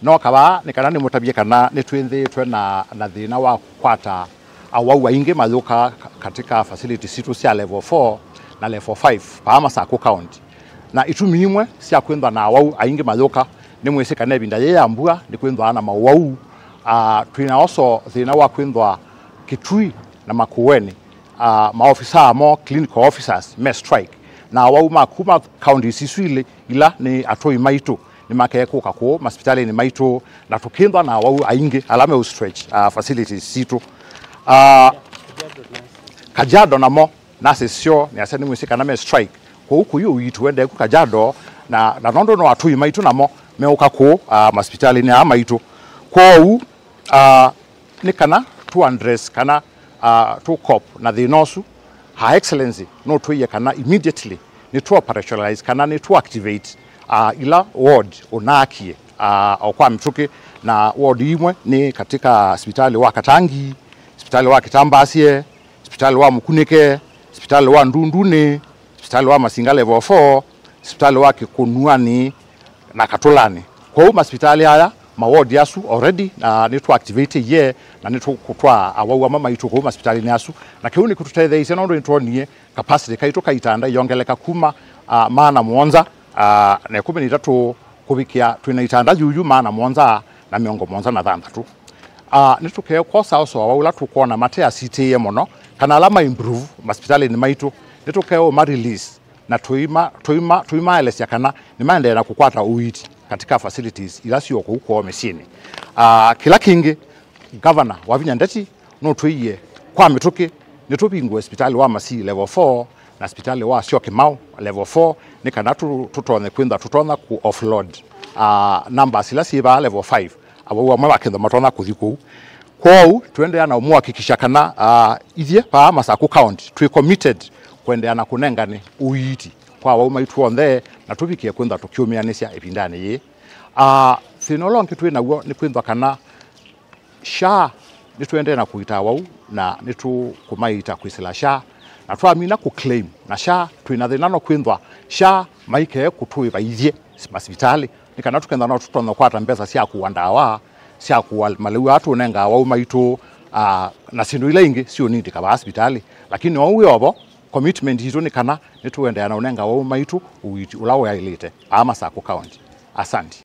No kaba ni kana ni mutabie kana ni twinthiitwe na thina wa kukwata awau aingi mathuka katika facility situ cia level 4 na level 5 pa Masaku County. Na itumi imwe cia kwithwa na awau aingi mathuka ni mwisi kana ibinda ya mbua ni kwithwa na mawau. Twina also thina wa kwithwa Kitui na Makueni maofisa mo clinical officers me strike na awau makuma county siswile ila ni atoi maitu ni makekuka ku hospitali ni maitu na tukindwa na awau aingi alame stretch facilities situ. Kajiado na mo nasi sio ni aseni mwisi kana me strike kwa huku yu yitu wende ku Kajiado na nondo no atui maitu na mo meuka ku hospitali ni maitu kwa u ni kana tu address kana tu cop na thinosu Her Excellency no tuiye kana immediately ni tu operationalize kana ni tu activate ila ward onakie okwa mtuke na ward imwe ni katika hospitali wa Katangi, hospitali wa Kitambasie, hospitali wa Mukunike, hospitali wa Ndundune, hospitali wa Masinga level 4, hospitali wa Kikunuani na Katolani. Kwa hiyo hospitali haya maward yasu already ni tu activate ye na ni tu kutwa awawa mama itu kwa hospitali ni yasu na kiuni kututethe ise nondo nituonie capacity kaito kaitanda yongeleka kuma maana muonza na 13 kubikia twina itanda juju maana muonza na miongo muonza na thanthatu. Nituke kosa oso awaula tukona mate asitiye mono kana alama improve hospitali ni maitu nituke o ma release na tuima elesya kana ni maendelea na kukwata uiti katika facilities ila sio huko mesini. Kila kingi governor wa Vinya Ndeti no tuiye kwa mituke nitupingwe hospitali wa Masi level 4 na hospitali wa Syokimau level 4 ni kana tutone kwinda tutona ku offload numbers ila siba level 5 abo wa makenda matona kuthiku kwou tuendelea na umuhakikisha kana ithie pa Masaku County twi committed kuendelea na kunengane uiti kwa wauma itu onthe na tubikie kwinda tukiumianisya ibindani yi. Thina ula ungi twina guo ni kwithwa kana SHA ni tuendelee na kuita wau na ni tukumaita kwisila SHA na twamina ku claim na SHA twina thina no kwithwa SHA maike kutuiva ithie masivitali ni kana tukenda no tutona kwata mbesa cia kuwa ndawa cia kuwa maleu atu nenga wau maitu na sindu ila ingi sio nindi kaba hospitali lakini wau yobo commitment hizo ni kana nituendelea na unenga wau maitu uiti ulawe yailite ama Masaku County. Asante.